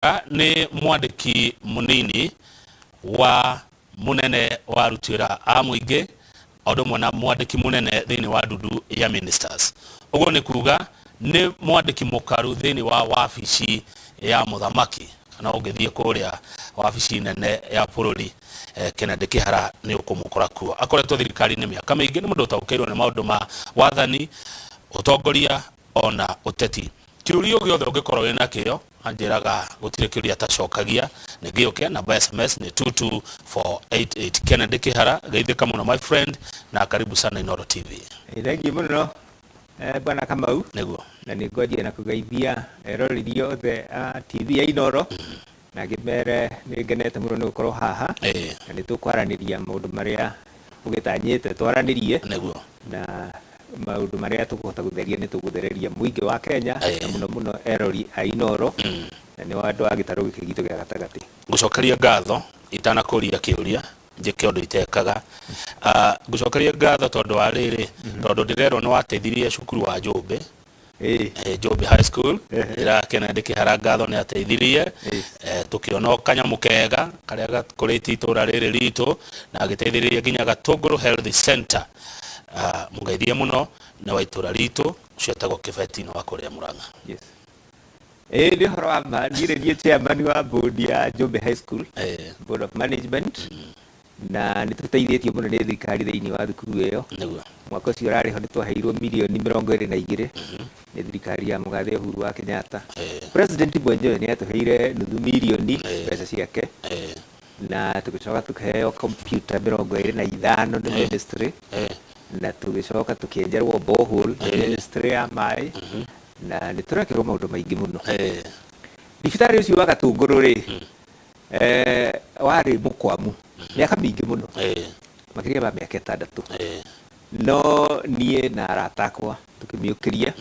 Kĩhara nĩ mwandĩki mũnini wa mũnene wa aruti wĩra a mũingĩ o ũndũ ũmwe na mwandĩki mũnene thĩinĩ wa ndundu ya ministers. Ũguo nĩ kuga nĩ mwandĩki mũkaru thĩinĩ wa wabici ya mũthamaki kana ũngĩthiĩ kũrĩa wabici nene ya bũrũri Kennedy Kĩhara nĩ ũkũmũkora kuo. Akoretwo thirikari-inĩ mĩaka mĩingĩ, nĩ mũndũ ũtaũkĩirwo nĩ maũndũ ma wathani, ũtongoria ona ũteti. Kĩũria o gĩothe ũngĩkorwo wĩ nakĩo, anjĩraga gũtirĩ kĩũria atacokagia, nĩ gĩũke, namba ya SMS nĩ 22488. Kennedy Kĩhara, geithĩka mũno my friend, na karibu sana Inooro TV. Thengiũ mũno Bwana Kamau. Nĩguo. Na nĩ ngwanjia na kũgeithia eroreri othe a TV ya Inooro na ngĩmere nĩ ngenete mũno nĩ gũkorwo haha na nĩ tũkwaranĩria maũndũ marĩa ũgĩtanyĩte twaranĩrie. Nĩguo. Na maũndũ marĩa tũkũhota gũtheria nĩ tũgũthereria mũingĩ wa Kenya na mũno mũno erori a Inooro na nĩo andũ a gĩtarũ gĩkĩ gitũ gĩa gatagatĩ. Ngũcokeria ngatho itanakũria kĩũria njĩke ũndũ itekaga. Ngũcokeria ngatho tondũ wa rĩrĩ, tondũ ndĩrerwo nĩ wateithirie cukuru wa Njũmbĩ. Njũmbĩ High School. Ĩra Kennedy Kĩhara ngatho nĩ ateithirie. Tũkĩona o kanyamũ kega karĩa gakũrĩtie itũra rĩrĩ ritũ na agĩteithĩrĩria nginya Gatũngũrũ Health Center. Mũgeithie mũno nĩ wa itũra ritũ ũcio etagwo Kĩbeti nĩ wa kũrĩa Mũrang'a. Yes. Ĩĩ nĩ ũhoro wa ma, niĩ nĩ niĩ chairman wa board ya Njũmbĩ High School, Board of Management, na nĩ tũteithĩtio mũno nĩ thirikari thĩinĩ wa thukuru ĩyo. Mwaka ũcio ũrarĩ ho nĩ twaheirwo mirioni 22 nĩ thirikari ya mũgathe Uhuru wa Kenyatta. President mwenyewe nĩ atũheire nuthu mirioni mbeca ciake, na tũgĩcoka tũkĩheo computer 25 nĩ ministry, na tũgĩcoka tũkĩenjerwo borehole nĩ ministry ya maĩ, na nĩ tũrekĩrwo maũndũ maingĩ mũno. Thibitarĩ ũcio wa Gatũngũrũ rĩ, warĩ mũkwamu mĩaka mĩingĩ mũno, makĩria ma mĩaka 6. No niĩ na arata akwa tũkĩmĩũkĩria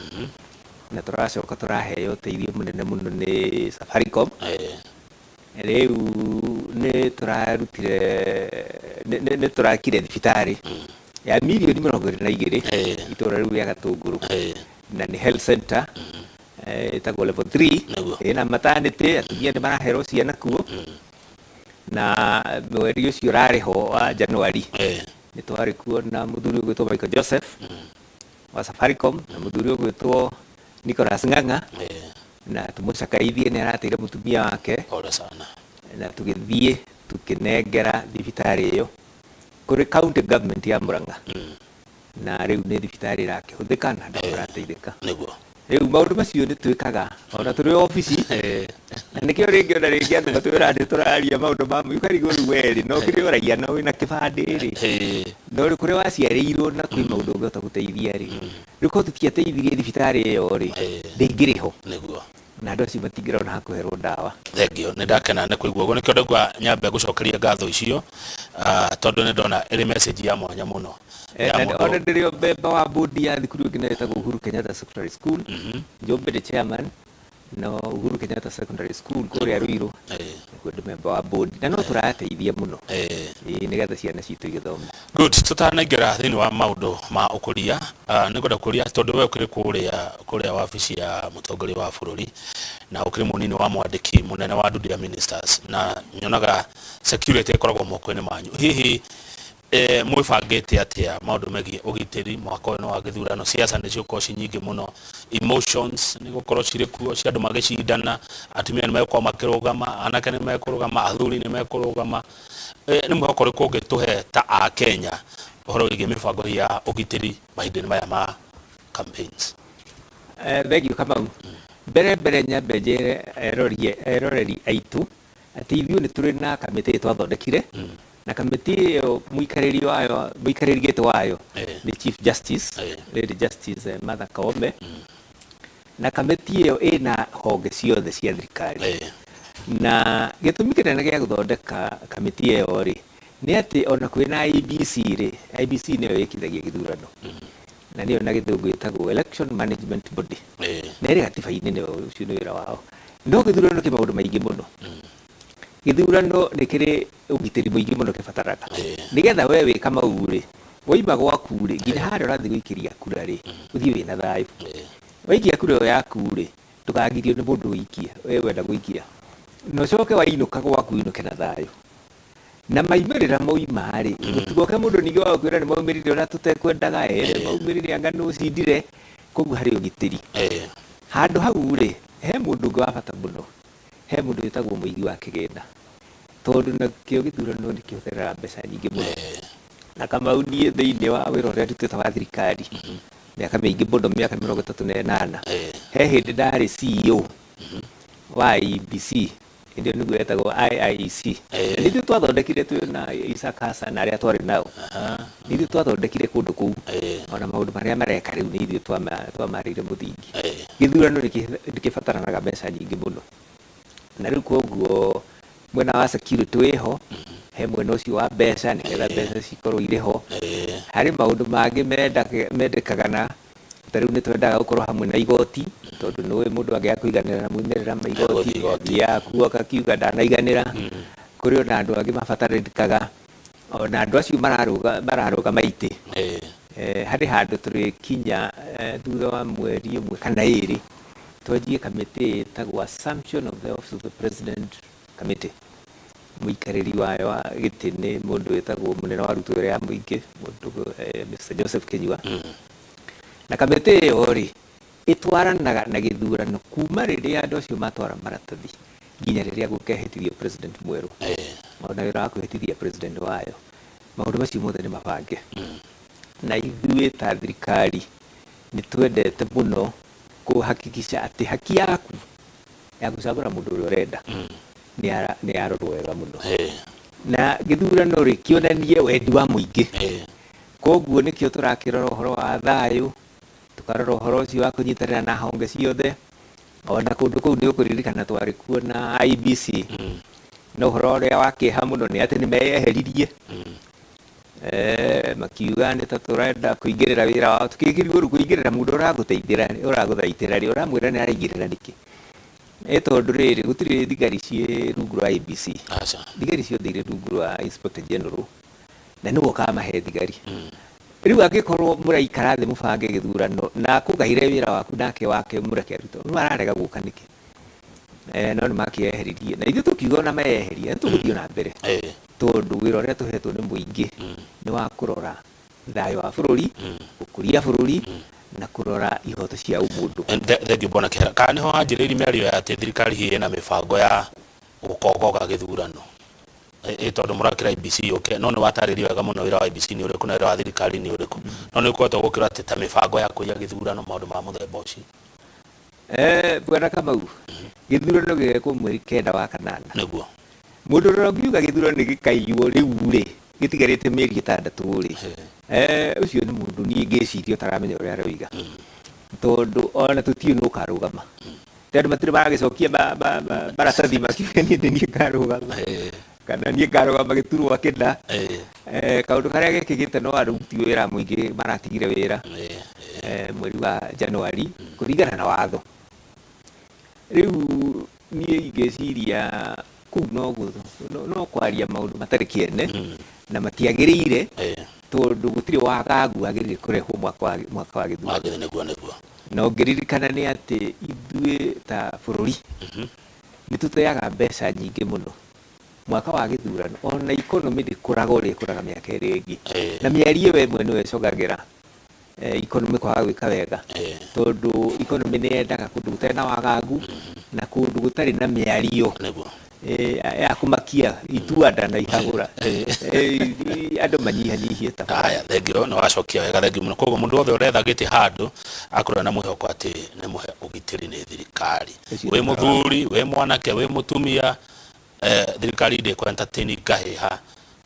na tũracoka tũraheo ũteithio mũnene mũno nĩ Safaricom. Rĩu nĩ tũrarutire nĩ tũrakire thibitarĩ ya mirioni 22 itũra rĩu rĩa Gatũngũrũ, na nĩ health center ĩtagwo level 3. Ĩna maternity, atumia nĩ maraherwo ciana kuo. Na mweri ũcio ũrarĩ ho wa January nĩ twarĩ kuo na mũthuri ũgwĩtwo Michael Joseph wa Safaricom na mũthuri ũgwĩtwo Nicholas Ng'ang'a, na tũmũcakaithie nĩ arateire mũtumia wake. Pole sana. Na tũgĩthiĩ tũkĩnengera thibitarĩ ĩyo kũrĩ county government ya Murang'a, na rĩu nĩ thibitarĩ ĩrakĩhũthĩka na andũ marateithĩka. Rĩu maũndũ macio nĩ twĩkaga ona tũrĩ obici, na nĩkĩo rĩngĩ ona rĩngĩ andũ matwĩraga nĩ tũraria maũndũ ma mũingĩ, ũkarigwo rĩu werĩ no kĩrĩa ũragia na wĩna kĩbandĩ rĩ, no rĩ kũrĩa waciarĩirwo na kwĩ maũndũ ũngĩhota gũteithia rĩ, rĩu korwo tũtiateithirie thibitarĩ ĩyo rĩ, ndĩngĩrĩ ho. Na andũ acio matingĩrona ha kũherwo ndawa. Thengio, nĩ ndakena nĩ kũigua ũguo, nĩkĩo ndaigua nyambe gũcokeria ngatho icio, tondũ nĩ ndona ĩrĩ message ya mwanya mũno. Ya Na mũndũ. Ona ndĩrĩ o member wa board ya thukuru ĩngĩ nayo ĩtagwo Uhuru Kenyatta Secondary School. Njũmbĩ ndĩ chairman, no Uhuru Kenyatta Secondary School kũrĩa Ruiru nĩkuo ndĩ member wa board na no tũrateithia mũno. Ĩĩ, nĩgetha ciana citũ igĩthome. Good, tutanaingĩra thĩinĩ wa maũndũ ma ũkũria, nĩ ngwenda kũria tondũ we ũkĩrĩ kũrĩa wabici ya mũtongoria wa bũrũri na ũkĩrĩ mũnini wa mwandĩki mũnene wa ndundu ya ministers, na nyonaga security ĩkoragwo moko-inĩ manyu. Hihi mwĩbangĩte atĩa maũndũ megiĩ ũgitĩri mwaka ũyũ nĩ wa gĩthurano? Siasa nĩ cigũkorwo ci nyingĩ mũno, emotions nĩ gũkorwo cirĩ kuo cia andũ magĩcindana, atumia nĩ megũkorwo makĩrũgama, anake nĩ mekũrũgama, athuri nĩ mekũrũgama. Nĩ mwĩhoko ũrĩkũ ũngĩtũhe ta a Kenya ũhoro wĩgiĩ mĩbango ya ũgitĩri mahinda-inĩ maya ma campaigns? Thengiũ Kamau. Mbere mbere nyambe njĩre eroreri aitũ atĩ ithuĩ nĩ tũrĩ na kamĩtĩ twathondekire, na kamĩtĩ ĩyo mũikarĩri wayo, mũikarĩri gĩtĩ wayo nĩ Chief Justice, Lady Justice Martha Koome, na kamĩtĩ ĩyo ĩna honge ciothe cia thirikari. Na gĩtũmi kĩnene gĩa gũthondeka kamĩtĩ ĩyo rĩ, nĩ atĩ ona kwĩna IEBC rĩ, IEBC nĩyo ĩkithagia gĩthurano, na nĩyo na gĩthũngũ ĩtagwo Election Management Body, na ĩrĩ gatiba-inĩ, nĩyo ũcio nĩ wĩra wao. No gĩthurano kĩ maũndũ maingĩ mũno. Gĩthurano nĩ kĩrĩ ũgitĩri mũingĩ mũno kĩbataraga, nĩgetha we wĩ Kamau rĩ, waima gwaku rĩ, nginya harĩa ũrathiĩ gũikĩria kura rĩ, ũthiĩ wĩna thayũ. Waikia kura ĩyo yaku rĩ, ndũkagirio nĩ mũndũ ũikie, we wenda gũikia. Na ũcoke wainũka gwaku ũinũke na thayũ. Na maumĩrĩra moima rĩ, gũtigoke mũndũ ningĩ wa gũkwĩra nĩ maumĩrire ũrĩa tũtekwendaga, ĩ maumĩrire anga nĩ ũcindire, koguo harĩ ũgitĩri. Handũ hau rĩ, he mũndũ ũngĩ wa bata mũno, he mũndũ wĩtagwo mũigi wa kĩgĩna, tondũ nakĩo gĩthurano nĩ kĩhũthĩraga mbeca nyingĩ mũno. Na Kamau niĩ thĩinĩ wa wĩra ũrĩa ndutĩte wa thirikari, mĩaka mĩingĩ mũno, mĩaka 38, he hĩndĩ ndarĩ CEO wa IEBC, hĩndĩ ĩyo nĩguo yetagwo IIEC. Na nĩ ithuĩ twathondekire twĩ na Isaac Hassan na arĩa twarĩ nao. Nĩ ithuĩ twathondekire kũndũ kũu. Ona maũndũ marĩa mareka rĩu nĩ ithuĩ twamarĩire mũthingi. Gĩthurano nĩ kĩbataranaga mbeca nyingĩ mũno. Na rĩu koguo mwena wa security wĩho, he mwena ũcio wa mbeca nĩgetha mbeca cikorwo irĩ ho. Harĩ maũndũ mangĩ mendekaga na ta rĩu nĩ twendaga gũkorwo hamwe na igoti, tondũ nĩ ũĩ mũndũ angĩaga kũiganĩra na maumĩrĩra ma igoti, Egũthiĩ igoti. athiaga kuo akakiuga ndanaiganĩra. Kũrĩ ona andũ angĩ mabatarĩkaga, ona andũ acio mararũgama itĩ. Harĩ handũ tũrĩkinya thutha wa mweri ũmwe kana ĩrĩ, twanjie kamĩtĩ ĩtagwo Assumption of the Office of the President Committee. Mũikarĩri wayo wa gĩtĩ nĩ mũndũ wĩtagwo mũnene wa arutwo ya mũingĩ, mũndũ Mr. Joseph Kinyua. Na kamĩtĩ ĩyo rĩ, ĩtwaranaga na gĩthurano kuma rĩrĩa andũ acio matwara maratathi nginya rĩrĩa gũkehĩtithio president mwerũ. Ona wĩra wa kwĩhĩtithia president wayo. Maũndũ macio mothe nĩ mabange. Na ithuĩ ta thirikari nĩ twendete mũno kũhakikisha atĩ haki yaku ya gũcagũra mũndũ ũrĩa ũrenda nĩ yarorwo wega mũno. Na gĩthurano rĩ, kĩonanie wendi wa mũingĩ. Koguo nĩkĩo tũrakĩrora ũhoro wa thayũ, tũkarora ũhoro ũcio wa kũnyitanĩra na honge ciothe. Ona kũndũ kũu nĩ ũkũririkana twarĩ kuo na IEBC. No ũhoro ũrĩa wa kĩeha mũno nĩ atĩ nĩ meyeheririe. Makiuga nĩ ta tũrenda kũingĩrĩra wĩra wao. Tũkĩgirwo rĩu kũingĩrĩra mũndũ ũragũteithĩra, ũragũthaitĩra rĩ, ũramwĩra nĩ araingĩrĩra nĩkĩ? Ĩ tondũ rĩrĩ, gũtirĩ thigari ciĩ rungu rwa IEBC. Thigari ciothe irĩ rungu rwa Inspector General, na nĩwe ũkamahe thigari. Rĩu angĩkorwo mũraikara thĩ mũbange gĩthurano na akũgaire wĩra waku nake wake mũreke arute, rĩu ararega gũka nĩkĩ? No nĩ makĩeheririe. Na ithuĩ tũkiuga ona meyeherie, nĩ tũgũthiĩ na mbere. Tondũ wĩra ũrĩa tũhetwo nĩ mũingĩ nĩ wa kũrora thayũ wa bũrũri, gũkũria bũrũri, na kũrora ihoto cia ũmũndũ. Thengiũ Bwana Kĩhara. Kana nĩho wanjĩrĩirie mĩario ya atĩ thirikari hihi ĩna mĩbango ya gũkongoga gĩthurano? Ĩ tondũ mũrakĩra IEBC yũke, no nĩ watarĩria wega mũno wĩra wa IEBC nĩ ũrĩkũ na wĩra wa thirikari nĩ ũrĩkũ. No nĩ ũkoretwo gũkĩrwo atĩ ta mĩbango ya kũiya gĩthurano maũndũ ma mũthemba ũcio. Bwana Kamau, gĩthurano gĩgekwo mweri 9 wa kanana. Nĩguo. Mũndũ ũrĩa ũngiuga gĩthurano nĩ gĩkaiywo rĩu rĩ, gĩtigarĩte mĩeri 6 rĩ, ũcio nĩ mũndũ niĩ ngĩciria ũtaramenya ũrĩa aroiga. Tondũ ona tũtiũĩ nũ ũkarũgama. Nĩ andũ matirĩ maragĩcokia maratathi makiuge niĩ nĩ niĩ ngarũgama. Kana niĩ ngarũgama gĩturwa kĩna. Kaũndũ karĩa gekĩkĩte no aruti wĩra mũingĩ maratigire wĩra mweri wa Januari kũringana na watho. Rĩu niĩ ingĩciria kũu no kwaria maũndũ matarĩ kĩene na matiagĩrĩire, tondũ gũtirĩ wagagu wagĩrĩire kũrehwo mwaka wa gĩthurano. Nĩguo, nĩguo. Na ũngĩririkana nĩ atĩ ithuĩ ta bũrũri nĩ tũteaga mbeca nyingĩ mũno mwaka wa gĩthurano. Ona economy ndĩkũraga ũrĩa ĩkũraga mĩaka ĩrĩa ĩngĩ. Na mĩario ĩyo ĩmwe nĩyo ĩcũngagĩra economy kwaga gwĩka wega, tondũ economy nĩ yendaga kũndũ gũtarĩ na wagagu na kũndũ gũtarĩ na mĩario ya kũmakia ituanda na ihagũra, andũ manyihanyihie ta. Haya, thengio, nĩ wacokia wega, thengio mũno. Koguo mũndũ wothe ũretha gĩtĩ handũ akorwo na mwĩhoko atĩ nĩ mũhe ũgitĩri nĩ thirikari. Wĩ mũthuri, wĩ mwanake, wĩ mũtumia, thirikari ndĩkũ entertain ngahĩha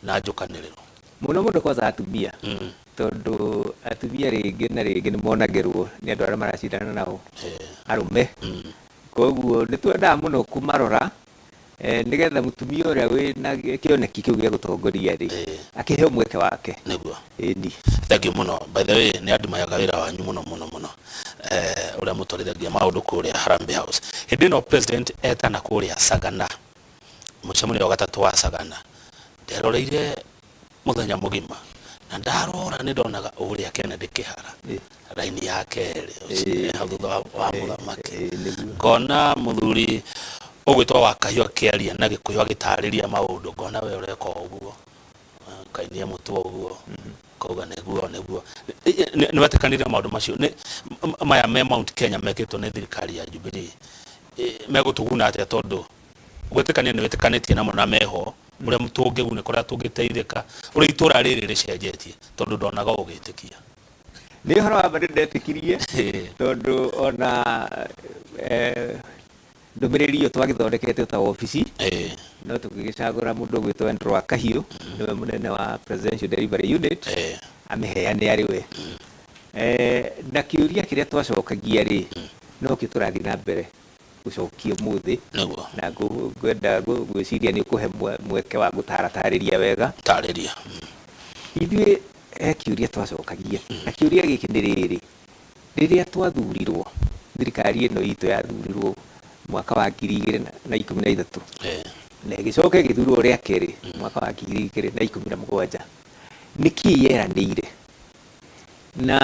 na njũkanĩrĩro. Mũno mũno kwanza atumia, tondũ atumia rĩngĩ na rĩngĩ nĩ monagĩrwo nĩ andũ arĩa maracindana nao arũme. Koguo nĩ twendaga mũno kũmarora, nĩgetha mũtumia ũrĩa wĩna kĩoneki kĩu gĩa gũtongoria rĩ, akĩheo mweke wake. Nĩguo. Ĩni. Thank you mũno. By the way, nĩ andimayaga wĩra wanyu mũno mũno mũno, ũrĩa mũtwarithagia maũndũ kũrĩa Harambee House. Hĩndĩ ĩno president etana kũrĩa Sagana, mũcemanio wa gatatũ wa Sagana, nderoreire mũthenya mũgima na ndarora nĩ ndonaga ũrĩa Kennedy Kĩhara raini ya kerĩ hau thutha wa mũthamaki, ngona mũthuri Ũgwĩtwo wa Kahiũ akĩaria na Gĩkũyũ agĩtarĩria maũndũ, ngona we ũreka ũguo, ũkainia mũtwe ũguo, ũkauga nĩguo nĩguo. Nĩ wetĩkanĩire maũndũ macio? Nĩ maya me Mount Kenya mekĩtwo nĩ thirikari ya Jubilee megũtũguna atĩa? Tondũ gwĩtĩkania nĩ wĩtĩkanĩtie namo na meho, ũrĩa tũngĩgunĩka, ũrĩa tũngĩteithĩka, ũrĩa itũra rĩrĩ rĩcenjetie, tondũ ndonaga ũgĩtĩkia. Nĩ ũhoro wa ma nĩ ndetĩkirie, tondũ ona ndũmĩrĩri ĩyo twagĩthondekete ta wabici, no tũgĩgĩcagũra mũndũ ũgwĩtwo Andrew wa Kahiũ, nĩwe mũnene wa Presidential Delivery Unit, amĩheane arĩ we. Na kĩũria kĩrĩa twacokagia rĩ, nokĩo tũrathiĩ na mbere gũcokia ũmũthĩ. Na ngwenda gwĩciria nĩ ũkũhe mweke wa gũtaratarĩria wega. Tarĩria. Ithuĩ he kĩũria twacokagia, na kĩũria gĩkĩ nĩ rĩrĩ: rĩrĩa twathurirwo, thirikari ĩno itũ yathurirwo mwaka wa 2013, na ĩgĩcoka ĩgĩthurwo rĩa kerĩ mwaka wa 2017, nĩkĩ yeranĩire? Na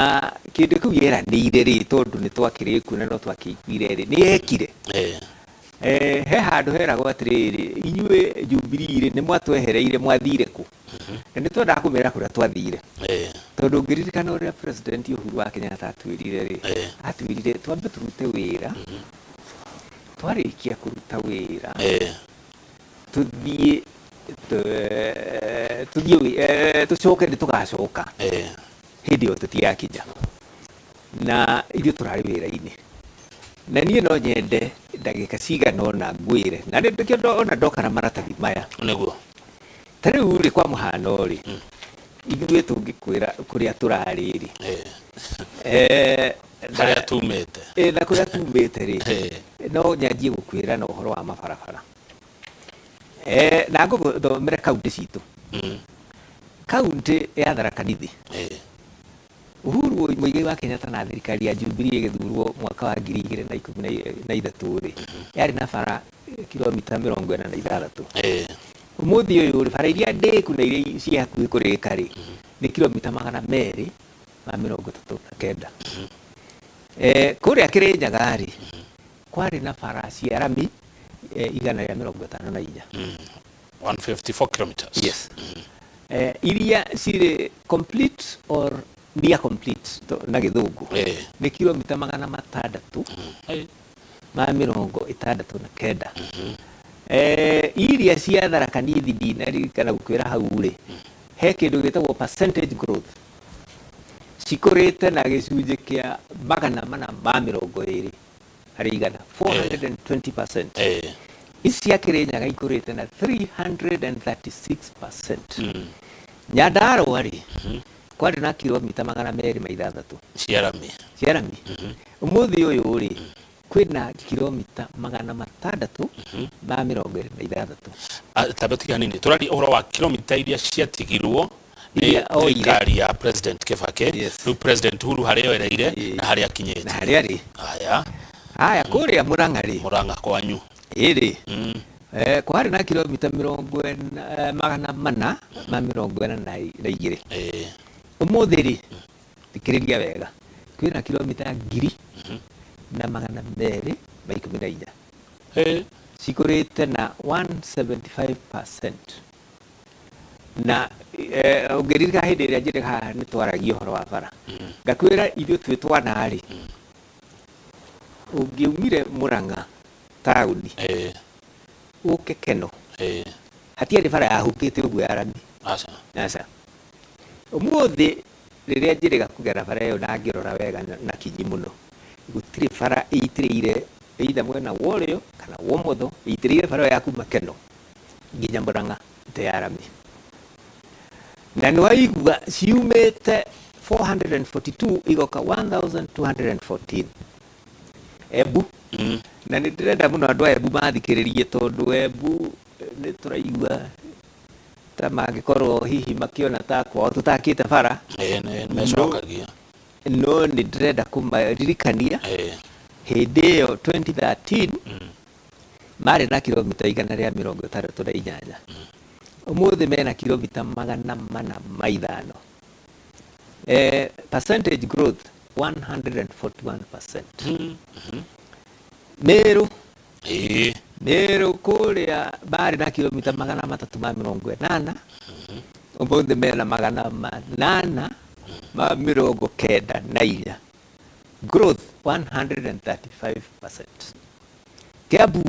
kĩndũ kĩu yeranĩire rĩ, tondũ nĩ twakĩrĩ kuo na no twakĩiguire rĩ, nĩ yekire? He handũ heragwo atĩrĩrĩ, inyuĩ Jubilee rĩ, nĩ mwatwehereire, mwathire kũ? Na nĩ twendaga kũmera kũrĩa twathire, tondũ ũngĩririkana ũrĩa President Uhuru wa Kenyatta atwĩrire rĩ, atwĩrire twambe tũrute wĩra, twarĩkia kũruta wĩra tũthiĩ tũthiĩ tũcoke, nĩ tũgacoka. Hĩndĩ ĩyo tũtirakinya na ithuĩ tũrarĩ wĩra-inĩ. Na niĩ no nyende ndagĩka cigana ũna ngwĩre, na nĩkĩo ona ndoka na maratathi maya. Ta rĩu rĩ, kwa mũhano rĩ, ithuĩ tũngĩkwĩra kũrĩa tũrarĩ rĩ, harĩa tumĩte, na kũrĩa tumĩte rĩ, no nyanjie gũkwĩra na ũhoro wa mabarabara, na ngũthomere kaunti citũ. Kaunti ya Tharaka Nithi, Uhuru Muigai wa Kenyatta na thirikari ya Jubilee ĩgĩthurwo mwaka wa 2013 rĩ, yarĩ na bara kilomita 46. Ũmũthĩ ũyũ rĩ, bara iria ndĩku na iria ciĩ hakuhĩ kũrĩka rĩ, nĩ kilomita 239. Kũrĩa Kĩrĩnyaga rĩ, kwarĩ na bara cia rami 154. 154 kilometers. Yes. Iria cirĩ complete or near complete na Gĩthũngũ nĩ kilomita 669. Iria cia Tharaka Nithi, ndinaririkana gũkwĩra hau rĩ, he kĩndũ gĩtagwo percentage growth, cikũrĩte na gĩcunjĩ kĩa 420 harĩ igana, 420%. Ici cia Kĩrĩnyaga ikũrĩte na 336%. Nyandarũa rĩ, kwarĩ na kilomita 206 cia rami. Cia rami. Ũmũthĩ ũyũ rĩ, kwĩna kilomita 626. Tambe tiga hanini, tũraria ũhoro wa kilomita iria ciatigirwo nĩ Iria oire. thirikari ya President Kibaki, rĩu President Uhuru harĩa oereire na harĩa akinyĩte. Na harĩa rĩ. Haya. Haya, kũrĩa Mũrang'a rĩ. Mũrang'a kwanyu. Ĩrĩ kwarĩ na kilomita 40, 442. Ũmũthĩ rĩ, thikĩrĩria wega, kwĩna kilomita 1214. Cikũrĩte na 175%. Na ũngĩririkana hĩndĩ ĩrĩa njĩrĩ haha nĩ twaragia ũhoro wa bara, ngakwĩra ithuĩ twĩ twana rĩ, ũngĩumire Mũrang'a taũni ũke Keno, hatiarĩ bara yahukĩte ũguo ya rami. Aca. Aca. Ũmũthĩ rĩrĩa njĩrĩga kũgera bara ĩyo na ngĩrora wega na kinyi mũno, gũtirĩ bara ĩitĩrĩire either mwena wa ũrĩo kana wa ũmotho, ĩitĩrĩire bara ĩyo ya kuma Keno nginya Mũrang'a ĩte ya rami. Na nĩ waigua ciumĩte 442 igoka 1214. Embu, na nĩ ndĩrenda mũno andũ a Embu mathikĩrĩrie, tondũ Embu nĩ tũraigua ta mangĩkorwo hihi makĩona ta kwao tũtakĩte bara. Nĩ mecokagia. No nĩ ndĩrenda kũmaririkania, hĩndĩ ĩyo 2013 marĩ na kilomita 168, ũmũthĩ mena kilomita 405. Percentage growth 141%. Meru. Meru kũrĩa marĩ na kilomita 380, ũmũthĩ mena 894, growth 135%. Kiambu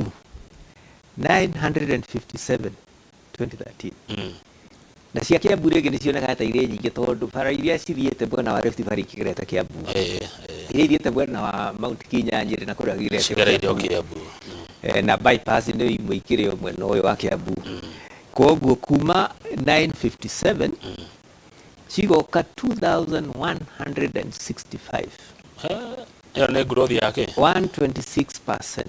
957 2013. Na cia Kiambu rĩngĩ nĩ cionekaga ta irĩ nyingĩ tondũ bara iria cithiĩte mwena wa Rift Valley ikĩgerete Kiambu, iria ithiĩte mwena wa Mount Kenya, Nyĩrĩ na kũrĩa igerete cigereire o Kiambu. Na bypass nĩ imwe ikĩrĩ o mwena ũyũ wa Kiambu. Koguo kuma 957 cigoka 2165. Ĩyo nĩ growth yake. 126%.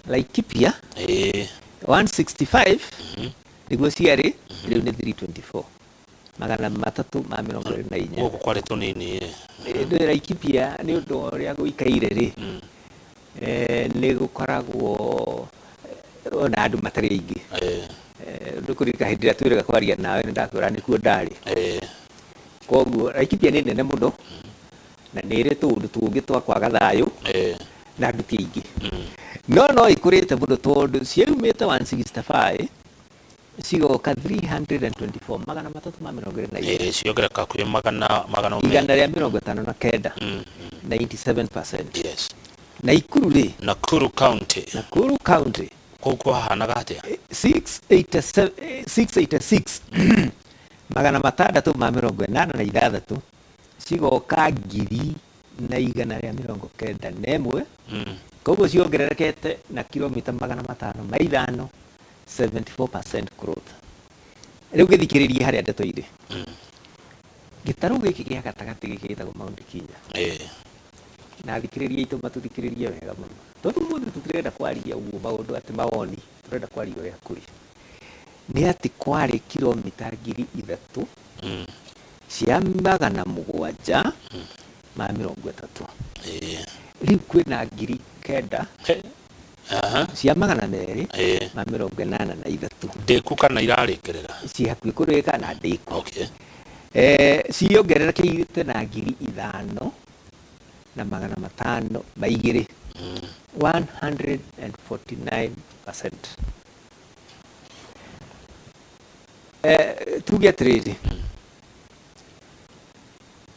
Laikipia 165 nĩguo ciarĩ, rĩu nĩ 324, 324. Gũkũ kwarĩ tũnini. Ndĩ Laikipia nĩ ũndũ wa ũrĩa gũikaire rĩ, nĩ gũkoragwo ona andũ matarĩ aingĩ. Nĩ kũririkana hĩndĩ ĩrĩa twĩrĩga kwaria nawe nĩ ndakwĩra nĩkuo ndarĩ. Koguo Laikipia nĩ nene mũno na nĩ ĩrĩ tũũndũ tũngĩ twa kwaga thayũ na andũ ti aingĩ, no no ĩkũrĩte mũno tondũ ciaumĩte 165 cigoka 324, 324. Ciongereka kwĩ magana magana 159, 97%. Naikuru rĩ? Nakuru County. Nakuru County. Kũu kwahanaga atĩa? 687, 686, 686 cigoka 1,191. Koguo ciongererekete na kilomita 505, 74% growth. Rĩu gĩthikĩrĩrie harĩa ndeto irĩ. Gĩtarũ gĩkĩ gĩa gatagatĩ gĩkĩ gĩtagwo Mount Kenya, na athikĩrĩria aitũ matũthikĩrĩrie wega mũno tondũ ũmũthĩ tũtirenda kwaria ũguo maũndũ atĩ mawoni, tũrenda kwaria ũrĩa kũrĩ. Nĩ atĩ kwarĩ kilomita 3730. Rĩu kwĩna 9283. Ndĩku kana irarĩkĩrĩra? Ciĩ hakuhĩ kũrĩka na ndĩku. Ciongererekeire na 5502, 149%. Tuge atĩrĩrĩ,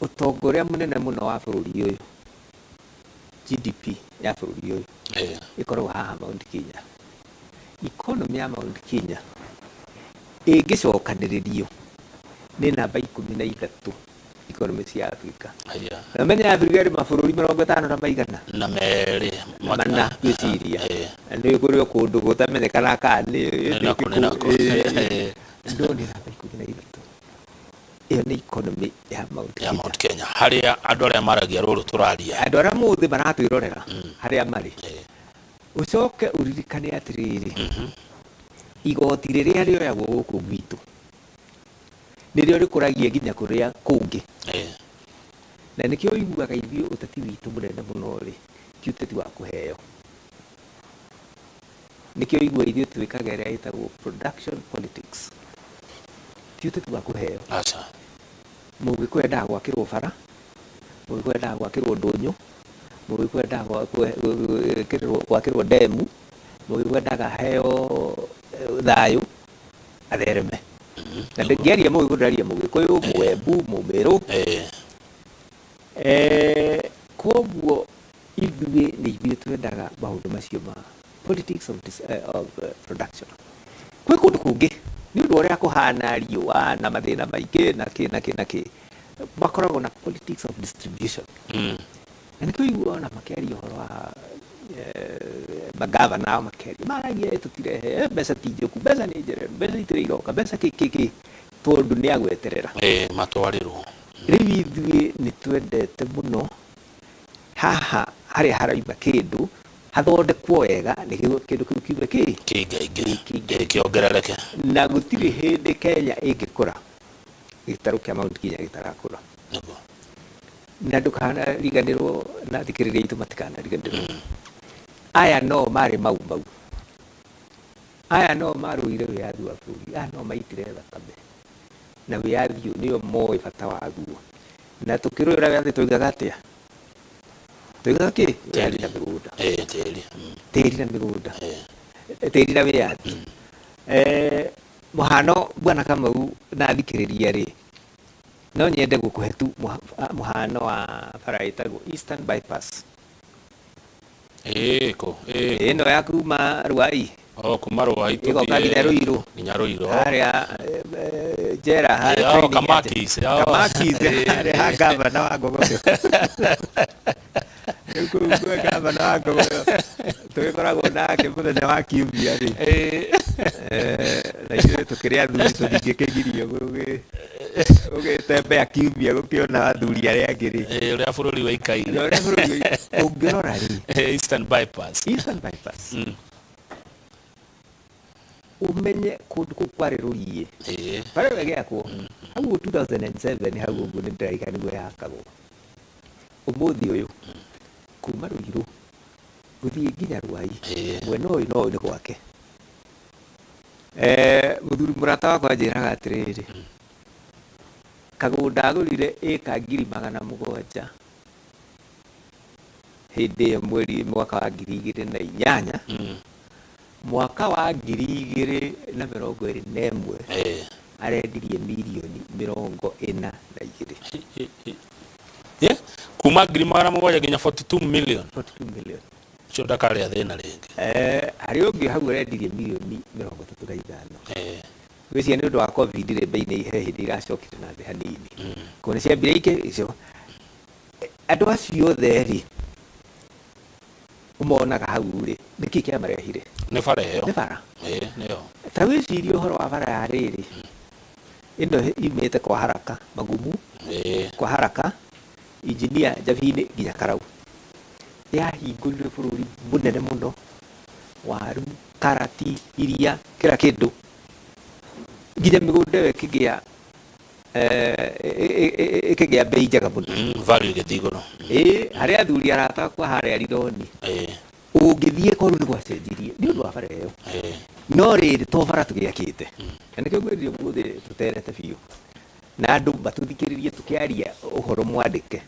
ũtonga ũrĩa mũnene mũno wa bũrũri ũyũ, GDP ya bũrũri ũyũ, ĩkoragwo haha Mount Kenya. Economy ya Mount Kenya ĩngĩcokanĩrĩrio nĩ namba 13 economy cia Africa. Na ũmenye Africa ĩrĩ mabũrũri 50 na maigana na merĩ. Mana ngwĩciria. Na nĩ kũrĩ o kũndũ gũtamenyekana kana nĩ Nĩ nakũ, nĩ nakũ. No nĩ namba 13. Ĩyo nĩ economy ya Mount ya Kenya. Mount Kenya harĩa andũ arĩa maragia rũrũ tũraria. Andũ arĩa mũthĩ maratwĩrorera harĩa marĩ. Ũcoke ũririkane atĩrĩrĩ, igoti rĩrĩa rĩoyagwo gũkũ gwitũ nĩrĩo rĩkũragia nginya kũrĩa kũngĩ. Na nĩkĩo ũiguaga ithuĩ ũteti witũ mũnene mũno rĩ ti ũteti wa kũheo. Nĩkĩo ũiguaga ithuĩ twĩkaga ĩrĩa ĩtagwo production politics, ti ũteti wa kũheo. Aca. Mũgĩkũyũ endaga gwakĩrwo bara, Mũgĩkũyũ endaga gwakĩrwo ndũnyũ, Mũgĩkũyũ endaga gwakĩrwo ndemu, Mũgĩkũyũ endaga aheo thayũ athereme. Na ndingĩaria Mũgĩkũyũ, ndĩraria Mũgĩkũyũ, Mũembu, Mũmĩrũ. Koguo ithuĩ nĩ ithuĩ twendaga maũndũ macio ma politics of production. Kwĩ kũndũ kũngĩ nĩ ũndũ wa ũrĩa kũhana riũa na mathĩna maingĩ na kĩ na kĩ na kĩ, makoragwo na politics of distribution. Na nĩkĩo ũiguaga ona makĩaria ũhoro wa magavana ao makĩaria, maragia tũtirehe mbeca, ti njũku, mbeca nĩ njereru, mbeca itirĩ iroka, mbeca kĩ kĩ kĩ, tondũ nĩ agweterera. Matwarĩrwo. Rĩu ithuĩ nĩ twendete mũno haha harĩa haraima kĩndũ hathondekwo wega nĩguo kĩndũ kĩu kiume kĩ kĩingaingĩ. Kĩingaingĩ. Kĩongerereke. Na gũtirĩ hĩndĩ Kenya ĩngĩkũra gĩtarũ kĩa Mount Kenya gĩtarakũra. Na ndũkanariganĩrwo, na athikĩrĩria aitũ matikanariganĩrwo, aya no marĩ mau mau, aya no marũire wĩyathi wa bũrũri, aya no maitire thakame na wĩyathi ũyũ nĩo moĩ bata waguo. Na tũkĩrũĩra wĩyathi tũigaga atĩa? Tũigaga kĩ? Wĩyathi na mĩgũnda. Tĩri. Tĩri na mĩgũnda, tĩri na wĩyathi. Mũhano bwana Kamau na athikĩrĩria rĩ, no nyende gũkũhe tu mũhano wa bara ĩtagwo Eastern Bypass. Ĩĩ kũ? Ĩĩ ĩno ya kuma Ruai. Oh, kuma Ruai. Ĩgoka nginya Ruiru. Nginya Ruiru. Harĩa njera harĩa training ya Kamakis. Kamakis, harĩa ha gavana wa Ngogoyo. Rĩu kũu kwĩ gavana wa Ngogoyo tũgĩkoragwo nake mũthenya wa kiumia rĩ. Na ithuĩ tũkĩrĩ athuri tũtingĩkĩgirio gũgĩtembea kiumia gũkĩona athuri arĩa angĩ rĩ. Ũrĩa bũrũri wĩikaire. Na ũrĩa bũrũri ũngĩrora rĩ. Eastern Bypass. Eastern Bypass. Ũmenye kũndũ kũu kwarĩ rũriĩ. Bara ĩyo ĩgĩakwo hau 2007 hau ũguo nĩ ndĩraigua nĩguo yakagwo. Ũmũthĩ ũyũ kuma Ruiru gũthiĩ nginya Ruai mwena ũyũ no nĩ gwake. Mũthuri mũrata wakwa anjĩraga atĩrĩrĩ, kagũnda agũrire ĩka 700,000 hĩndĩ ĩyo mweri mwaka wa 2008, mwaka wa 2021 arendirie mirioni 42. Yeah. Kuma 700,000 nginya 42 million. 42 million. Ũcio ndakarĩa thĩna rĩngĩ. Harĩ ũngĩ hau arendirie mirioni 35. Ngwĩciria nĩ ũndũ wa COVID rĩ, bei nĩ he hĩndĩ iracokire na thĩ hanini. Koguo nĩ ciambire ikĩ icio. Andũ acio othe rĩ, ũmonaga hau rĩ, nĩkĩ kĩamarehire? Nĩ bara ĩyo. Nĩ bara. Ĩĩ, nĩyo. Ta wĩcirie ũhoro wa bara ya rĩrĩ, ĩno imĩte kwa Haraka Magumu, kwa Haraka Engineer Njabini nginya Karau. Yahingũrire bũrũri mũnene mũno, waru, karati, iria, kila kĩndũ, nginya mĩgũnda ĩyo ĩkĩgĩa bei njega mũno. Value ĩgĩthiĩ igũrũ. Ĩĩ, harĩ athuri arata akwa harĩa Rironi, ũngĩthiĩ korwo nĩ gwacenjirie nĩ ũndũ wa bara ĩyo. No rĩrĩ, to bara tũgĩakĩte, na nĩkĩo ngwĩrire ũmũthĩ tũterete biũ na andũ matũthikĩrĩrie tũkĩaria ũhoro mwandĩke.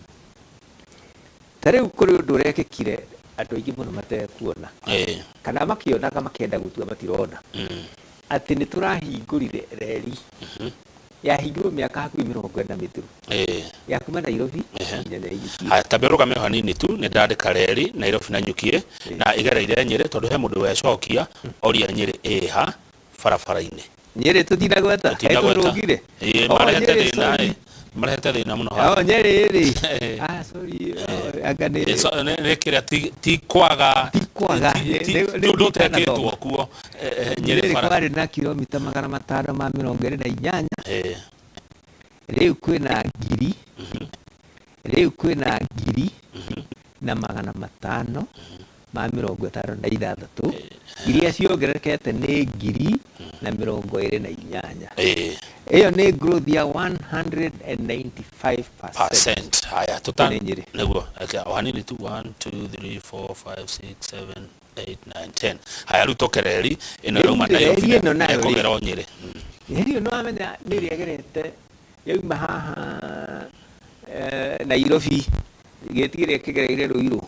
Ta rĩu kũrĩ ũndũ ũrekĩkire andũ aingĩ mũno matekuona, kana makĩonaga makĩenda gũtua matirona, atĩ nĩ tũrahingũrire reri yahingũrwo mĩaka hakuhĩ 40 mĩthiru ya kuma Nairobi nginya Nanyuki. Haya, tambe ũrũgame o hanini tu, nĩ ndandĩka reri Nairobi na Nyuki na igereire Nyĩrĩ, tondũ he mũndũ wecokia oria Nyĩrĩ ĩha barabara-inĩ. Nyĩrĩ tũtinagweta, Tũtinagweta. tũrũgire. Ĩĩ, Oh, marehete Nyĩrĩ, thĩna sorry. ĩ, marehete thĩna mũno haha. Oh, Nyĩrĩ rĩ. Ah, sorry. Oh, anga nĩ Nĩ kĩrĩa ti kwaga, Ti kwaga, ti ũndũ ũtekĩtwo kuo. Nyĩrĩ Nyĩrĩ bara. kwarĩ na kilomita 528. Rĩu kwĩna ngiri, rĩu kwĩna 1,556, iria ciongererekete nĩ 1,028. Ĩyo nĩ growth ya 195%. Percent. Haya, tuta Nĩ Nyĩrĩ. Nĩguo, okay, o hanini tu, 1 2 3 4 5 6 7 8 9 10. Haya, rĩu tũke reri ĩno Rĩu ĩrauma reri Nairobi ĩno nayo rĩ. ĩkũgera o Nyĩrĩ. Reri ĩno wamenya nĩ ĩrĩa ĩgerete yauma haha Nairobi, gĩti kĩrĩa kĩgereire Ruiru,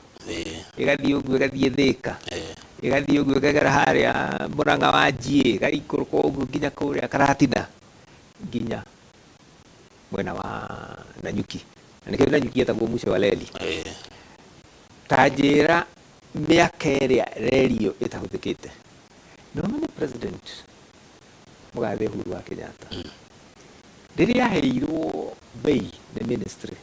ĩgathiĩ ũguo ĩgathiĩ Thika, ĩgathiĩ ũguo ĩkagera harĩa Mũrang'a wa Njiĩ, ĩgaikũrũka ũguo nginya kũrĩa Karatina, nginya mwena wa Nanyuki. Na nĩkĩo Nanyuki ĩtagwo mwisho wa reri. Ta njĩra mĩaka ĩrĩa reri ĩyo ĩtahũthĩkĩte. No ũmenye President Mũgathe Uhuru wa Kenyatta rĩrĩa aheirwo bei nĩ ministry,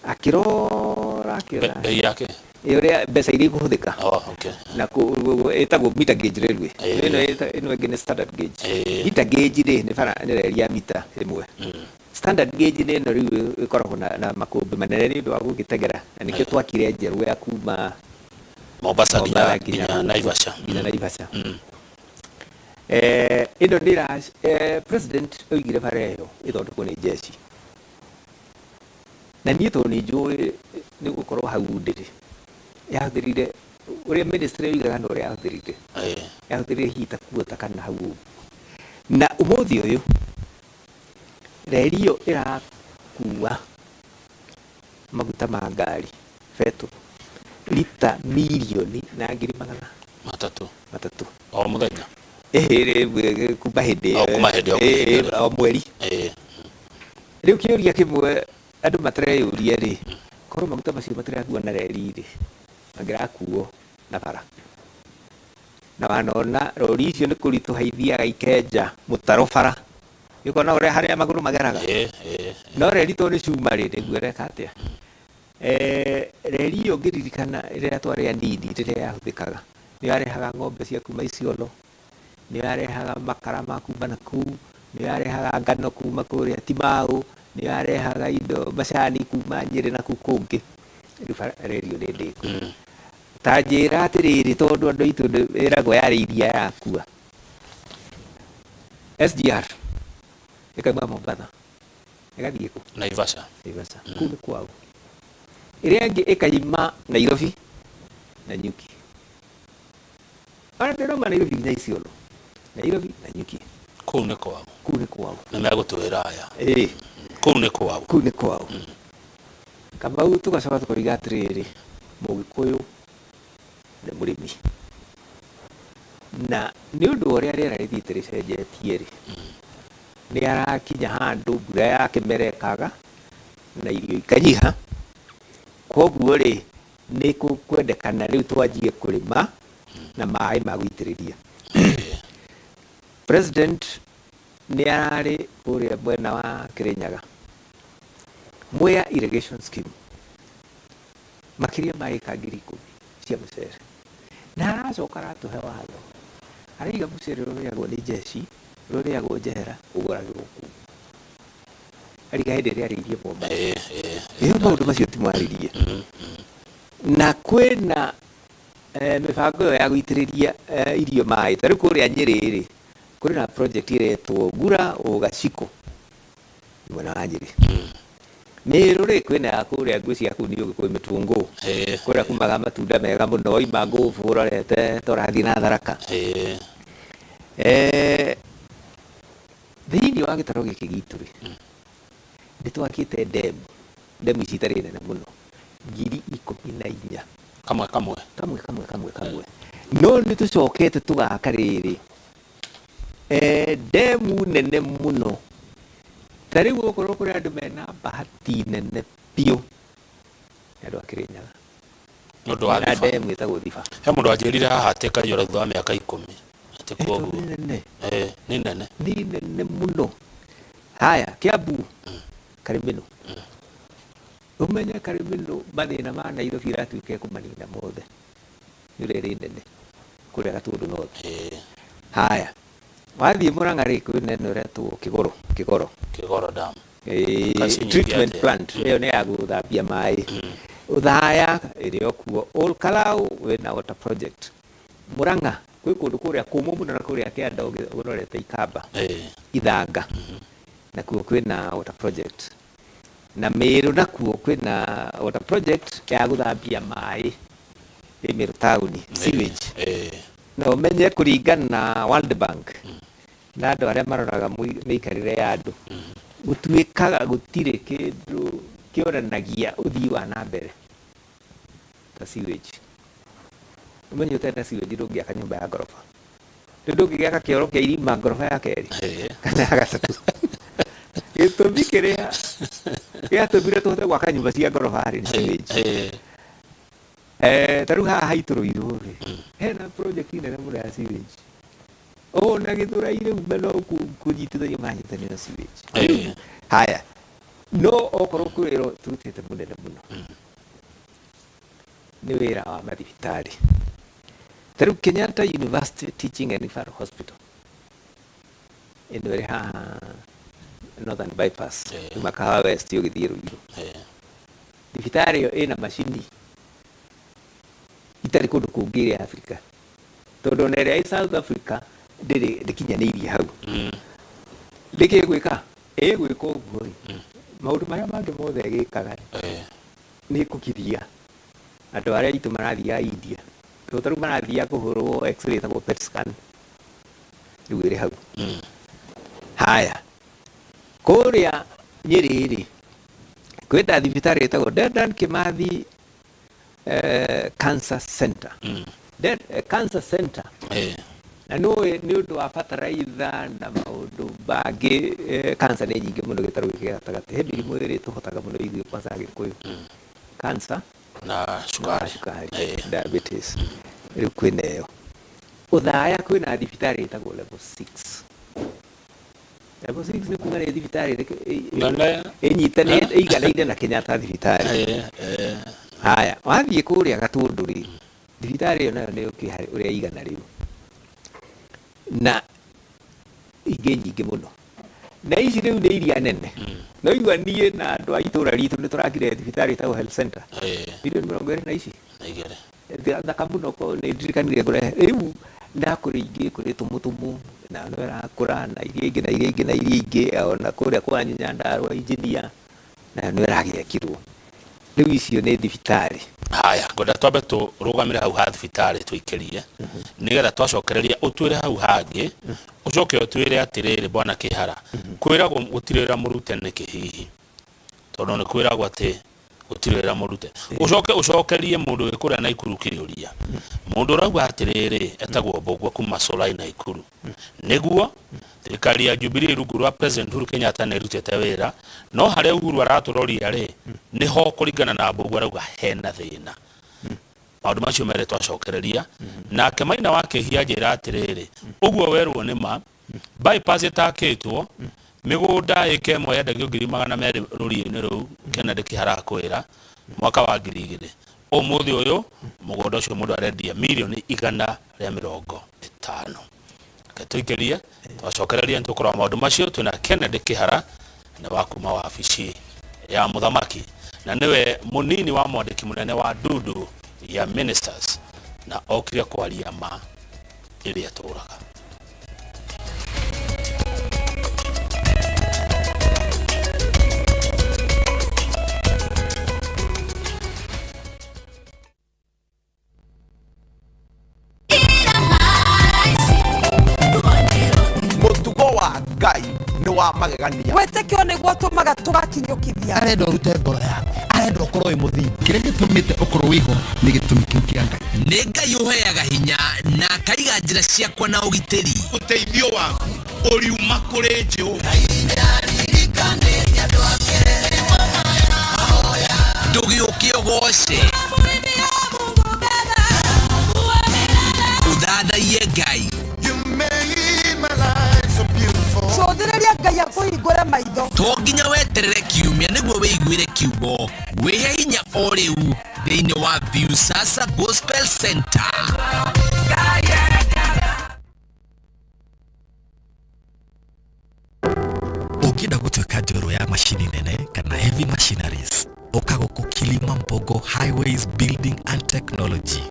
akĩrora akĩona Bei yake Ĩ, ũrĩa mbeca iria ikũhũthĩka. Oh, okay. Na ĩtagwo meter gauge railway. Ĩno ĩngĩ nĩ standard gauge. Meter gauge rĩ, nĩ bara nĩ reri ya mita ĩmwe. Standard gauge nĩ ĩno rĩu ĩkoragwo na makũmbĩ manene nĩ ũndũ wa gũgĩtegera, na nĩkĩo twakire njerũ ya kuma Mombasa Mombasa nginya nginya Naivasha. Nginya Naivasha. Ĩno nĩ president oigire bara ĩyo ĩthondekwo nĩ jeshi. Na niĩ tondũ nĩ njũĩ nĩ gũkorwo hau ndĩrĩ, yahũthĩrire ũrĩa ministry yoigaga na ũrĩa yahũthĩrire. Yahũthĩrire hihi ta kuota kana hau ũguo. Na ũmũthĩ ũyũ reri ĩyo ĩrakua maguta ma ngari betũrũ Rita mirioni na ngiri magana 300 300 o muthenya. Ĩhĩ, kuma hĩndĩ O kuma hĩndĩ ĩyo ĩĩ, o mweri. Rĩu kĩũria kĩmwe andũ matareyũria rĩ, korwo maguta macio matirakuo na reri rĩ, mangĩrakuo na bara. Na wanona rori icio nĩ kũritũha ithiaga ikenja mũtaro bara, ũkona ũrĩa harĩa magũrũ mageraga. Ĩĩ, ĩĩ. No reri to nĩ cuma rĩ, nĩguo ĩreka atĩa? Reri ĩyo ngĩririkana rĩrĩa twarĩ anini, rĩrĩa yahũthĩkaga, nĩ yarehaga ng'ombe cia kuma Isiolo, nĩ yarehaga makara ma kuma na kũu, nĩ yarehaga ngano kuma kũrĩa Timau, nĩ yarehaga indo macani kuma Nyĩrĩ na kũu kũngĩ. Rĩu reri ĩyo nĩ ndĩku. Ta njĩra atĩrĩrĩ, tondũ andũ aitũ ĩragwo yarĩ iria yakua. SGR ĩkauma Mombatha ĩgathiĩ kũ? Naivasha. Naivasha. Kũu nĩ kwao. Ĩrĩa ĩngĩ ĩkaima Nairobi na Nyuki. Ona ndĩrauma Nairobi nginya Isiolo. Nairobi na Nyuki. Kũu nĩ kwao. Kũu nĩ kwao. Nĩ megũtwĩra aya. Ĩĩ. Kũu nĩ kwao. Kũu nĩ kwao. Kamau tũgacoka tũkoiga atĩrĩrĩ, Mũgĩkũyũ nĩ mũrĩmi. Na nĩ ũndũ wa ũrĩa rĩera rĩthiĩte rĩcenjetie rĩ, nĩ arakinya handũ mbura ya kĩmera ĩkaga na irio ikanyiha. Koguo rĩ, nĩ kwendekana rĩu twanjie kũrĩma na maĩ ma gũitĩrĩria. President nĩ ararĩ kũrĩa mwena wa Kĩrĩnyaga, Mwea Irrigation Scheme, makĩria ma ĩka 10,000 cia mũcere. Na aracoka aratũhe watho, araiga mũcere ũrĩa ũrĩagwo nĩ jeshi, ũrĩa ũrĩagwo njehera, ũgũragĩrwo kũu. Ariga hĩndĩ ĩrĩa arĩirie Mombasa. Ĩyo maũndũ macio ti mwarĩrie. Na kwĩna mĩbango ĩyo ya gũitĩrĩria irio maĩ. Ta rĩu kũrĩa Nyĩrĩ rĩ, kũrĩ na project ĩretwo Gura Ũgacikũ mwena wa Nyĩrĩ. Mĩrũ rĩ, kwĩna ya kũrĩa ngwĩciria kũu nĩ Ũgĩkũyũ Mĩtũngũ. Kũrĩa kumaga matunda mega mũno, waima Ngũbũ ũrorete ta ũrathiĩ na Tharaka. Thĩinĩ wa gĩtarũ gĩkĩ gitũ rĩ, nĩ twakĩte ndemu, ndemu ici itarĩ nene mũno, 14,000. Kamwe kamwe. Kamwe kamwe kamwe kamwe. No nĩ tũcokete tũgaka rĩrĩ, ndemu nene mũno. Ta rĩu okorwo kũrĩ andũ mena bahati nene biũ, nĩ andũ a Kĩrĩnyaga. Nĩ ũndũ wa Mena Thiba. ndemu ĩtagwo Thiba. He mũndũ wanjĩrire haha atĩ ĩkaiyũra thutha wa mĩaka 10. Atĩ Tondũ koguo. nĩ nene. Nĩ nene. Nĩ nene mũno. Haya, Kiambu, Karĩmĩnũ. Ũmenye Karĩmĩnũ mathĩna ma Nairobi ĩratuĩka ĩkũmanina mothe. Nĩ ũrĩa ĩrĩ nene kũrĩa Gatundu North. Haya, wathiĩ Murang'a rĩ, kwĩna ĩno ĩretwo Kĩgoro, Kĩgoro. Kĩgoro Dam. Treatment plant ĩyo nĩ ya gũthambia maĩ. Othaya ĩrĩ o kuo. Ol Kalou wĩna water project. Murang'a kwĩ kũndũ kũrĩa kũmũ mũno na kũrĩa kĩanda ũrorete Ikamba, Ithanga, nakuo kwĩna water project. Na Meru nakuo kwĩna water project ya gũthambia maĩ ĩ Meru taũni, sewage. Na ũmenye kũringana na World Bank na andũ arĩa maroraga mĩikarĩre ya andũ, gũtuĩkaga gũtirĩ kĩndũ kĩonanagia ũthii wa na mbere ta sewage. Ũmenye ũtarĩ na sewage ndũngĩaka nyũmba ya ngoroba. Rĩu ndũngĩgĩaka kĩoro kĩa irima ngoroba ya kerĩ kana ya gatatũ. Gĩtũmi kĩrĩa gĩatũmire tũhote gwaka nyũmba cia ngoroba rĩ nĩ sewage. Ta rĩu haha haitũ Ruiru rĩ, hena project nene mũno ya sewage. Ona Gĩthũrai rĩu no kũnyitithanio maranyitithanio na sewage. Haya, no okorwo kwĩ wĩra tũrutĩte mũnene mũno nĩ wĩra wa mathibitarĩ. Ta rĩu Kenyatta University Teaching and Referral Hospital ĩno ĩrĩ haha Northern Bypass, kuma Kahawa West ũgĩthiĩ Ruiru. Thibitarĩ ĩyo ĩna macini itarĩ kũndũ kũngĩ ĩrĩ Africa. Tondũ ona ĩrĩa ĩ South Africa ndĩrĩ ndĩkinyanĩirie hau. Nĩkĩ ĩgwĩka? Ĩgwĩka ũguo rĩ, maũndũ marĩa mangĩ mothe ĩgĩkaga rĩ, nĩ kũgiria andũ arĩa aitũ marathiaga India. Tondũ ta rĩu marathiaga kũhũrwo x-ray ĩtagwo PET scan, rĩu ĩrĩ hau. Haya, kũrĩa Nyĩrĩ rĩ, kwĩna thibitarĩ ĩtagwo Dedan Kimathi Cancer Center. Then, Cancer Center na nĩ nĩ ũndũ wa bataraitha na maũndũ mangĩ, cancer nĩ nyingĩ mũno gĩtarũ gĩkĩ gĩa gatagatĩ. He mĩrimũ ĩrĩ tũhotaga mũno ithuĩ kwanza Agĩkũyũ: cancer na na cukari. Cukari, diabetes. Rĩu kwĩna ĩyo Ũthaya, kwĩna thibitarĩ ĩtagwo level 6. Level 6 nĩ kuga nĩ thibitarĩ Nene. ĩnyitanĩte, ĩiganaine na Kenyatta thibitarĩ. Haya, wathiĩ kũrĩa Gatũndũ rĩ, thibitarĩ ĩyo nayo nĩ ũkĩ ũrĩa igana rĩu na ingĩ nyingĩ mũno, na ici rĩu nĩ iria nene. No igua niĩ na andũ a itũra ritũ nĩ tũrakire thibitarĩ ĩtagwo health center, milioni 20 na ici. Na igĩrĩ. Thaka mũno, ko nĩ ndirikanire kũrehe rĩu, na kũrĩ ingĩ, kũrĩ tũmũtũmũ na no ĩrakũra, na iria ingĩ, na iria ingĩ, na iria ingĩ, ona kũrĩa kwanyu Nyandarũa engineer nayo no ĩragĩakirwo. Rĩu icio nĩ thibitarĩ. Haya, ngwenda twambe tũrũgamĩre hau ha thibitarĩ, tũikĩrie nĩgetha twacokereria ũtwĩre hau hangĩ, ũcoke ũtwĩre atĩrĩrĩ, bwana Kĩhara, kwĩragwo gũtirĩ wĩra mũrute nĩkĩ hihi? Tondũ nĩ kwĩragwo atĩ gũtirĩ wĩra mũrute. Ũcoke ũcokerie mũndũ wĩ kũrĩa Naikuru kĩũria. Mũndũ ũrauga atĩrĩrĩ, etagwo Mbũgua kuma Solai Naikuru, nĩguo thirikari ya Jubilee rungu rwa President Uhuru Kenyatta nĩ ĩrutĩte wĩra, no harĩa Uhuru aratũroria rĩ, nĩho kũringana na Mbũgua arauga hena thĩna. Maũndũ macio merĩ twacokereria. Nake Maina wa Kĩhia njĩra atĩrĩrĩ, ũguo werwo nĩ ma bypass ĩtakĩtwo, mĩgũnda ĩka ĩmwe yendagio 200,000 rũriĩ-inĩ rũu Kennedy Kĩhara akwĩra mwaka wa 2000, ũmũthĩ ũyũ mũgũnda ũcio mũndũ arendia 150,000,000. Reke tũikĩrie, twacokereria nĩtũkũrora maũndũ macio. Twĩna Kennedy Kĩhara, nĩ wa kuma wabici ya mũthamaki na nĩwe mũnini wa mwandĩki mũnene wa ndundu ya ministers, na okire kwaria ma ĩrĩa tũraga. Mũtugo wa Ngai nĩ wa magegania. Wĩtĩkio nĩguo tũmaga tũgakinyũkithia. Arenda ũrute ngoro yaku, arenda ũkorwo wĩ mũthingu. Kĩrĩa gĩtũmĩte ũkorwo wĩho nĩ gĩtũmi kĩu kĩa Ngai. Nĩ Ngai ũheaga hinya na akaiga njĩra ciakwa na ũgitĩri. Ũteithio waku ũriuma kũrĩ Jehova. Ndũgĩũke ũgoce, ũthathaiye Ngai. Cũthĩrĩria Ngai akũhingũre maitho. To nginya weterere kiumia nĩguo wĩiguĩre kiugo. Wĩhe hinya o rĩu thĩinĩ wa Viusasa Gospel Center. Ũngĩenda gũtuĩka njorua ya macini nene kana heavy machineries, ũka gũkũ Kilimambogo Highways Building and Technology,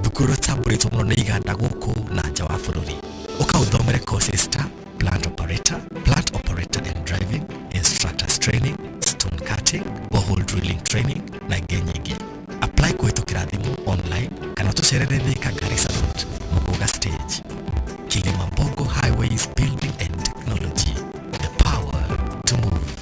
thukuru ĩrĩa ĩtambũrĩtwo mũno nĩ iganda gũkũ na nja wa bũrũri. Ũka ũthomere courses ta plant operator, plant operator and driving, instructors training, stone cutting, borehole drilling training na ingĩ nyingĩ. Apply kũhĩtũkĩra thimũ, online, kana ũtũcerere Thika, Garissa Road, Muguga stage. Kilimambogo Highways Building and Technology, the power to move.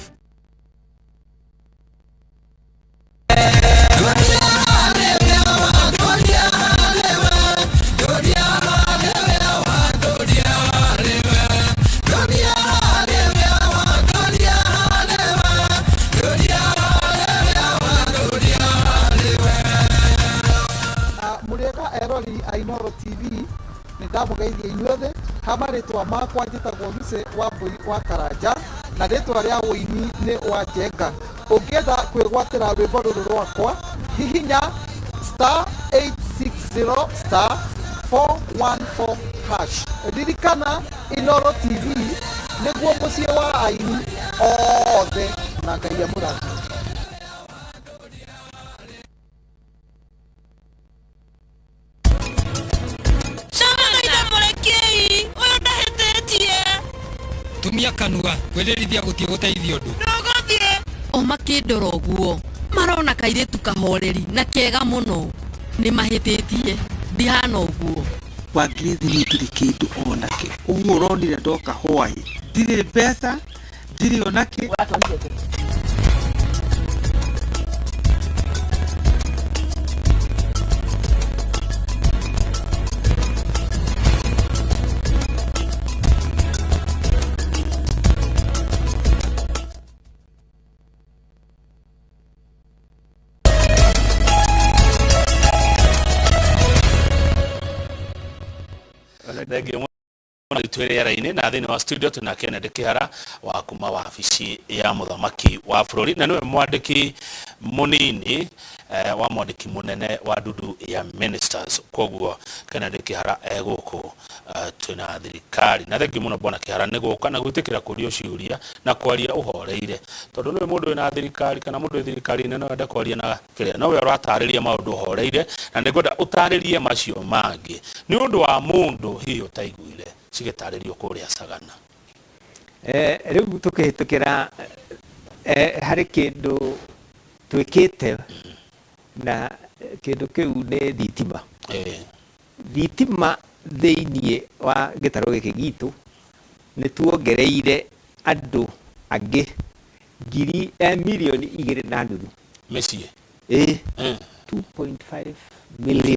Mũrĩega erori a Inooro TV, nĩ ndamũgeithia inyuothe. Ha marĩtwa makwa njĩtagwo Lucy wa Mbũi wa Karanja, na rĩtwa rĩa ũini nĩ wa Njenga. Ũngĩenda kwĩgwatĩra rwĩmbo rũrũ rwakwa, hihinya *860*414#. Ririkana, Inooro TV nĩguo mũciĩ wa aini othe, na Ngai amũrathime. Ndamũthaitha mũrekei ũyũ ndahĩtĩtie. Tumia kanua kwĩrĩrithia gũtiĩ gũteithia ũndũ. Ndũgũthiĩ. O makĩndora ũguo marona kairĩtu kahoreri na kega mũno, nĩ mahĩtĩtie, ndihana ũguo. Wangirĩthi, niĩ ndirĩ kĩndũ onakĩ. Ũguo ũronire ndoka hwaĩ, ndirĩ mbeca, ndirĩ onakĩ. Thengiũ mũno. Twĩ rĩera-inĩ na thĩinĩ wa studio twĩna Kennedy Kĩhara wa kuma wabici ya mũthamaki wa bũrũri, na nĩwe mwandĩki mũnini wa mwandĩki mũnene wa ndundu ya ministers. Koguo Kennedy Kĩhara e gũkũ, twĩna thirikari. Na thengiũ mũno bwana Kĩhara nĩ gũka na gwĩtĩkĩra kũrio ciũria na kwaria ũhoreire, tondũ nĩwe mũndũ wĩna thirikari kana mũndũ wĩ thirikari-inĩ no ende kwaria na kĩrĩa, no we ũratarĩria maũndũ ũhoreire, na nĩngwenda ũtarĩrie macio mangĩ nĩ ũndũ wa mũndũ hihi ũtaiguire cigĩtarĩrio kũrĩa Sagana. Rĩu tũkĩhĩtũkĩra harĩ kĩndũ twĩkĩte, na kĩndũ kĩu nĩ thitima. Thitima thĩiniĩ wa gĩtarũ gĩkĩ gitũ nĩ tuongereire andũ angĩ ngiri 2.5 mirioni. Mĩciĩ. Ĩ, 2.5 million.